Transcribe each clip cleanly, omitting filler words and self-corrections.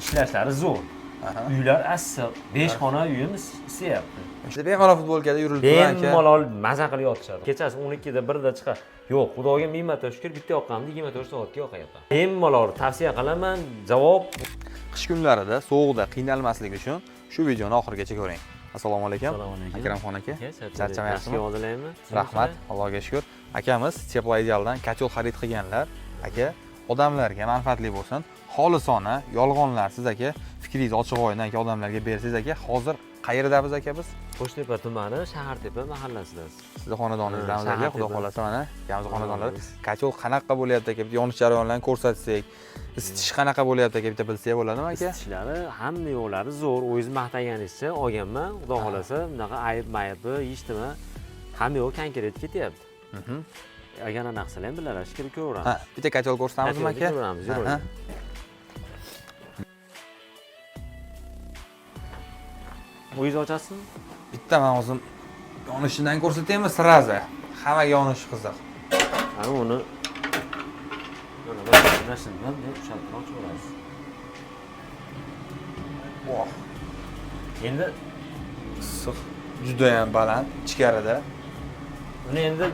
Ishlashlari zo'r. Uylar issiq. 5 xona uyimiz isiyapti. Bemalol futbolkada yurilibdi aka. Bemalol maza qilib yotishadi. Kechasi 12da 1da chiqar. Yo'q, Xudoga ming marta shukr, bitta yoqqanimda 24 soatga yoqayapman. Bemalol tavsiya qilaman. Javob Qish kunlarida sovuqda qiynalmaslik uchun shu videoni oxirigacha ko'ring. Assalomu alaykum. Assalomu alaykum. Akramxon aka. Charchamayapsizmi? Yaxshi oldilaymi? Rahmat, Allohga shukr. Akamiz Teploidealdan kotel xarid qilganlar. Aka, odamlarga manfaatli bo'lsin. Xolisona, yolg'onlarsiz aka, fikringizni ochiq oydin aka odamlarga bersangiz aka, hozir qayerdamiz aka biz? Qo'shtepa tumani, Shahartepa mahallasidasiz. Sizni xonadoningizdamiz Ha, aka, xudo Shahartepa. xohlasa mana akamizni xonadonlari. Xonadonimiz. Kotel qanaqa bo'lyapti aka? Bitta yonish jarayonlarini ko'rsatsak, isitish qanaqa bo'lyapti aka, bitta bilsak bo'ladimi aka? Isitishlari, hamma yo'llari zo'r. O'zingiz maqtaganingizcha olganman. Xudo xohlasa, bunaqa ayb maybi hech nima, hamma yo'q konkret ketyapti. Agar anaqa qilsalar ham birlashib kirib ko'raveramiz. Ha, bitta kotel ko'rsatamizmi Kotelni aka? ko'ramiz, Aha. yuravering. O'zingiz ochasizmi? Bitta men o'zim yonishidan ko'rsataymi сразу? Hammaga yonishi qiziq. Ana uni mana mana shundan deb ushlab turib ochaverasiz. Voh, Endi issiq juda ham baland ichkarida. uni endi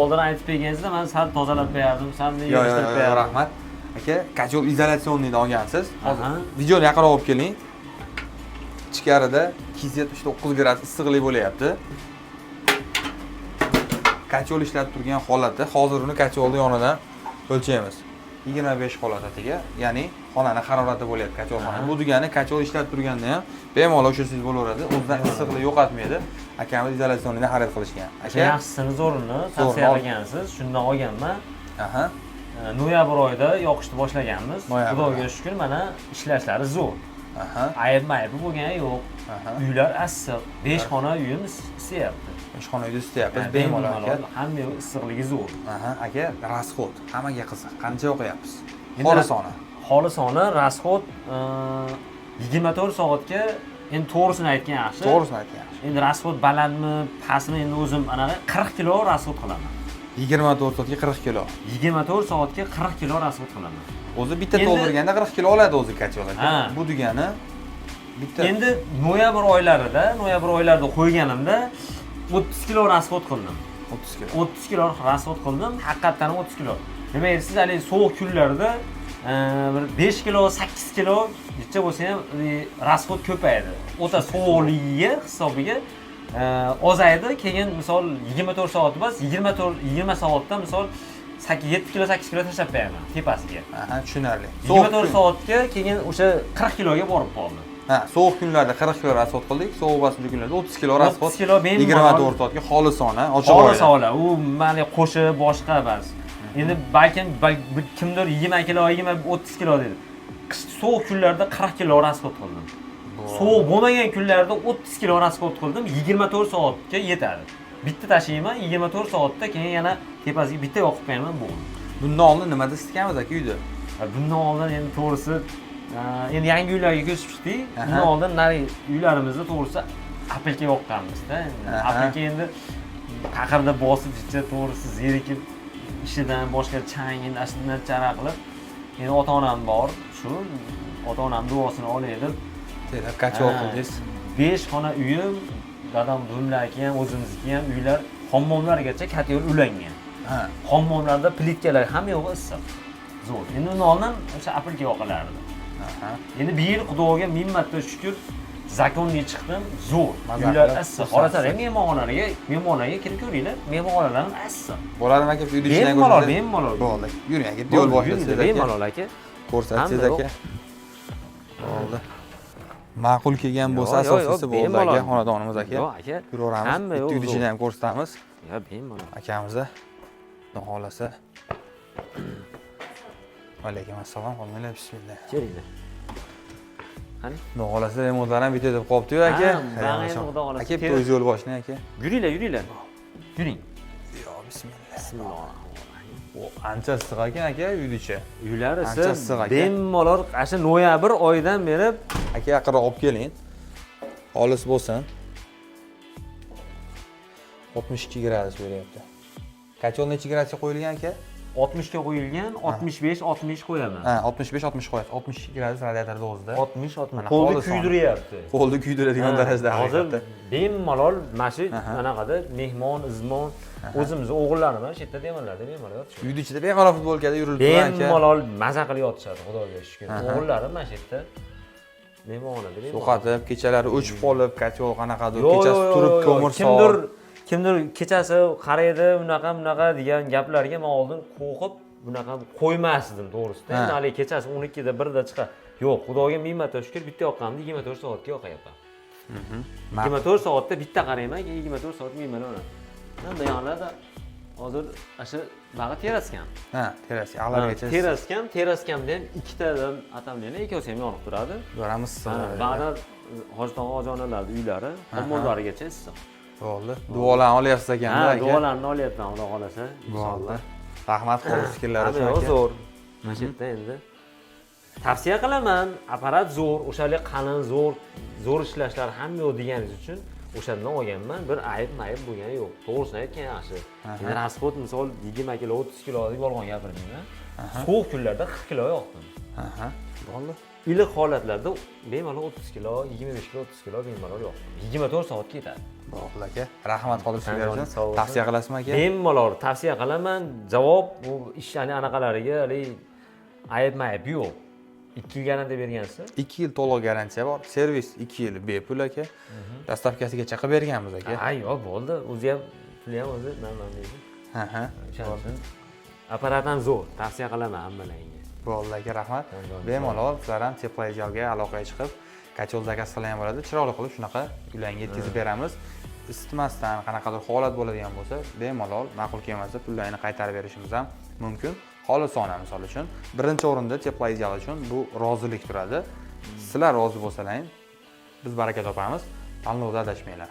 oldin aytib berganingizda men sal tozalab qo'yardim, sal Yo, yo, yig'ishtirib yo, qo'yardim. rahmat. Aka, kotel изоляционныйdan olgansiz. Hozir Aha. videoni yaqinroq olib keling. Ichkarida 279 gradus issiqlik bo'lyapti. Kotel ishlab turgan holatda hozir uni kotelni yonidan o'lchaymiz. 25 holatatiga, ya'ni xonani harorati bo'lyapti kotel xona. Aha. Bu degani kotel ishlab turganda ham bemalol o'chirsangiz bo'laveradi. O'zidan issiqlik yo'qotmaydi. Akamiz изоляционныйdan xarid qilishgan. O'sha Aka, yaxshisini zo'rini tavsiya qilgansiz, shundan olganman. Aha. Noyabr oyida yoqishni boshlaganmiz. Noyabrda. Xudoga shukr, mana ishlashlari zo'r. Aha. Ayb maybi bo'lgani yo'q. Aha. Uylar issiq. 5 xona uyimiz isiyapti. Ishxona uyda isitayapmiz Ha, bemalol aka. Hamma yoq issiqligi zo'r. Aha, aka, расход hammaga qiziq. Qancha yoqyapmiz? Endi Xolisona. Xolisona расход 24 soatga, endi to'g'risini aytgan yaxshi. To'g'risini aytgan yaxshi. Endi расход balandmi, pastmi, endi o'zim anaqa 40 kilo расход qilaman. 24 soatga 40 kilo. 24 soatga 40 kilo расход qilaman. O'zi bitta Endi- to'ldirganda 40 kilo oladi o'zi kotel aka. Ha. Bu degani bitta Endi noyabr oylarida qo'yganimda 30 kilo расход qildim. 30 kilo. 30 kilo расход qildim, haqiqatdan 30 kilo. Nima deysiz, haligi sovuq kunlarda bir 5 kilo, 8 kilo necha bo'lsa ham расход ko'payadi. O'ta sovuqligiga hisobiga ozaydi. Keyin misol 24 soat emas, 24 20 soatda misol 8 7 kilo, 8 kilo tashlab qo'yaman tepasiga. Aha, tushunarli. Sovuq 24 kun. soatga keyin o'sha 40 kiloga borib qoldi. Ha, sovuq kunlarda 40 kilo расход qildik, sovuq bosimli kunlarda 30 kilo расход. 30 kilo bemalol. 24 soatga xolisona, ochiq Xolis oydin. ola, u mana qo'shib boshqa emas. Endi balkim kimdir 20 kilo, 20 30 kilo dedi. Qish sovuq kunlarda 40 kilo расход qildim. Sovuq bo'lmagan kunlarda 30 kilo расход qildim, 24 soatga yetadi. Bitta tashlayman, 24 soatda keyin yana tepasiga bitta yoqib qo'yaman, bo'ldi. Bundan oldin nimada isitganmiz aka uyda? Ha, bundan oldin endi to'g'risi, endi yangi uylarga ko'chib chiqdik. Bundan oldin nari uylarimizda to'g'risi apilka yoqqanmiz-da. Endi apilka endi taqirda bosib jicha to'g'risi zerikib ishidan boshqa chang endi ana shundan chara qilib endi ota-onam bor, shu ota-onam duosini olay deb Terlab kotel qildingiz. 5 xona uyim, dadam buvimlarniki ham, o'zimizniki ham uylar hammomlargacha kotel ulangan. Ha. Hammomlarda plitkalar hamma yog'i issiq. Zo'r. Endi undan oldin o'sha apilka yoqilardi. Aha. Endi bu yil Xudoga ming marta shukr, zakonli chiqdim, zo'r. Maza Uylar qilib, issiq. xursandsiz. Xohlasalar ham mehmonxonalarga, mehmonxonaga kirib ko'ringlar, mehmonxonalar ham issiq. Bo'ladimi aka uyda ichidan Bemalol, ko'rsangiz? bemalol. Bo'ldi. Yuring aka, yo'l boshlasangiz aka. Bemalol aka. Ko'rsatsangiz Hamma aka. Bo'ldi. Ma'qul kelgan bo'lsa Yo'q, yo'q, asosiysi bo'ldi bemalol. aka, xonadonimiz aka. Yo'q aka. Yuraveramiz. Hamma Bitta yo'q uyni zo'r. ichini ham ko'rsatamiz. Yo, bemalol. Akamizni xudo xohlasa. Alaykum assalom, qolmanglar, bismillah. Kelinglar. Qani? Xudo xohlasa remontlar ham bitadi deb qolibdi-yu aka. Ha, bari endi xudo xohlasa. Aka, bitta o'zi yo'l boshlang aka. Yuringlar, yuringlar. Yuring. Yo, bismillah. Bismillahirrohmanirrohim. O, ancha issiq ekan aka uyni ichi. Uylar Ancha esa issiq aka. bemalol ana shu noyabr oyidan beri Aka, yaqinroq olib keling. Xolis bo'lsin. 62 gradus beryapti. Kotel necha gradusga qo'yilgan aka? 60 ga qo'yilgan, 65, 60 qo'yaman. Ha, 65, 60 qo'yasiz. 62 gradus radiatorda o'zida. 60, 60. Mana Qo'lni xolisona. kuydiryapti. Qo'lni kuydiradigan Ha, darajada hozir haqiqatda. Bemalol mana shu anaqada mehmon, izmon, o'zimizni o'g'illarim mana shu yerda demanlarda bemalol yotishadi. Uyni ichida bemalol futbolkada yurilibdi aka. Bemalol maza qilib yotishadi, Xudoga shukur. O'g'illarim mana shu yerda mehmonxonada bemalol. So'qatib, kechalari o'chib qolib, котёл qanaqadir, Yo'q, kechasi yo'q, turib yo'q, yo'q. ko'mir Kimdir sol. Kimdir kechasi qaraydi, unaqa bunaqa degan gaplarga men oldin qo'rqib bunaqa qo'ymasdim to'g'risida. Endi haligi kechasi 12 da 1 da chiqar. Yo'q, Xudoga ming marta shukur, bitta yoqqanimda 24 soatga yoqayapman. 24 soatda bitta qarayman, keyin 24 soat bemalol. Bu yoqlarda hozir ana shu bag'i teraskam. Ha, terraska, ag'largacha. Teraskam, teraskamda ham ikkitadan отопление, ikkovsi ham yonib turadi. Ko'ramiz. Ha, ba'dan Hoji tog'a, hoji onalarni uylari, omborlarigacha issiq. Bo'ldi. Duolarni olyapsiz ekanda Ha, aka. Duolarni olyapman, Xudo xohlasa. Bo'ldi. Rahmat xolis fikrlar uchun Hamma aka. Zo'r. Mana shu yerda endi tavsiya qilaman, apparat zo'r, o'shalik qalin, zo'r, zo'r ishlashlari hamma yo'q deganingiz uchun o'shandan olganman. Bir ayb mayib bo'lgani yo'q. To'g'risini aytgan yaxshi. Endi расход misol 20 kilo, 30 kilo deb yolg'on gapirmayman. Sovuq kunlarda 40 kilo yoqdim. Aha. Bo'ldi. Iliq holatlarda bemalol 30 kilo, 25 kilo, 30 kilo bemalol yoqdim. 24 soat ketadi. Bo'ldi aka. Rahmat xolis fikrlar uchun. Sog' bo'lsin. Tavsiya qilasizmi aka? Bemalol tavsiya qilaman. Javob bu ishlarni anaqalariga haligi ayb mayib yo'q. 2 yil garantiya bergansiz. 2 yil to'liq garantiya bor. Servis 2 yil bepul aka. Доставка sigacha qilib berganmiz aka. Ha, yo'q, bo'ldi. O'zi ham, puli ham o'zi nima deydi. Aha. O'shaning uchun apparat ham zo'r. Tavsiya qilaman hammalaringga. Bo'ldi aka, rahmat. Joningiz. Bemalol sizlar ham Теплоидеал ga aloqaga chiqib, котёл zakaz qilgan ham bo'ladi. Chiroyli qilib shunaqa uylarga yetkazib beramiz. Isitmasdan qanaqadir holat bo'ladigan bo'lsa, bemalol ma'qul kelmasa pullarini qaytarib berishimiz ham mumkin. Xolisona misol uchun, birinchi o'rinda Теплоидеал uchun bu rozilik turadi. Sizlar rozi bo'lsalaring, biz baraka topamiz. Tanlovda adashmanglar.